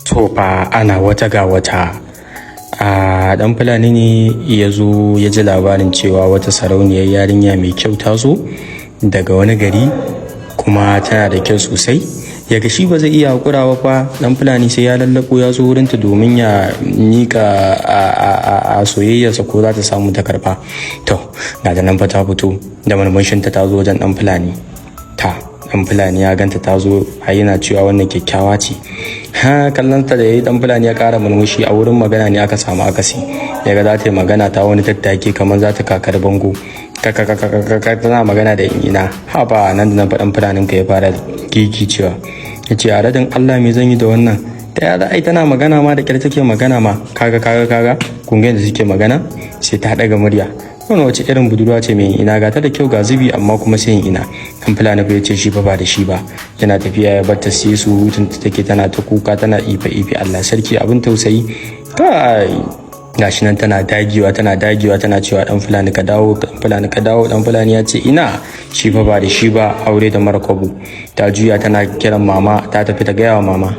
To fa, ana wata ga wata. A ɗan Fulani ne ya zo ya ji labarin cewa wata sarauniyar yarinya mai kyau ta zo daga wani gari, kuma tana da kyau sosai. Ya ga shi ba zai iya haƙura ba fa, ɗan Fulani sai ya lallaɓo ya zo wurinta domin ya miƙa a soyayyarsa, ko za ta samu ta karɓa. To, ga ta nan fa ta fito da murmushinta, ta zo wajen ɗan Fulani. Ta ɗan Fulani ya ganta ta zo har yana cewa wannan kyakkyawa ce. Ha, kallon ta da yayi, ɗan Fulani ya ƙara murmushi. A wurin magana ne aka samu akasi. Ya ga za ta yi magana, ta wani tattake kamar za ta kakar bango, kaka tana magana da ina. Ha ba, nan da nan faɗan Fulanin ka ya fara gigi cewa ya ce, "A radin Allah, me zan yi da wannan? Ta ya ai tana magana ma da kyar take magana ma. Kaga, kaga, kaga, kun ga yadda suke magana, sai ta ɗaga murya. Wannan wace irin budurwa ce mai ina? Ga ta da kyau, ga zubi, amma kuma sai ina." Kan Fulani fa ya ce shi fa ba da shi ba. Yana tafiya ya bar ta, sai surutun ta take, tana ta kuka, tana ife ife. Allah sarki, abin tausayi. Kai, gashi nan tana dagewa, tana dagewa, tana cewa, "Dan Fulani, ka dawo! Dan Fulani, ka dawo!" Dan Fulani ya ce ina, shi fa ba da shi ba, aure da mara kwabo. Ta juya tana kiran mama, ta tafi ta gaya wa mama.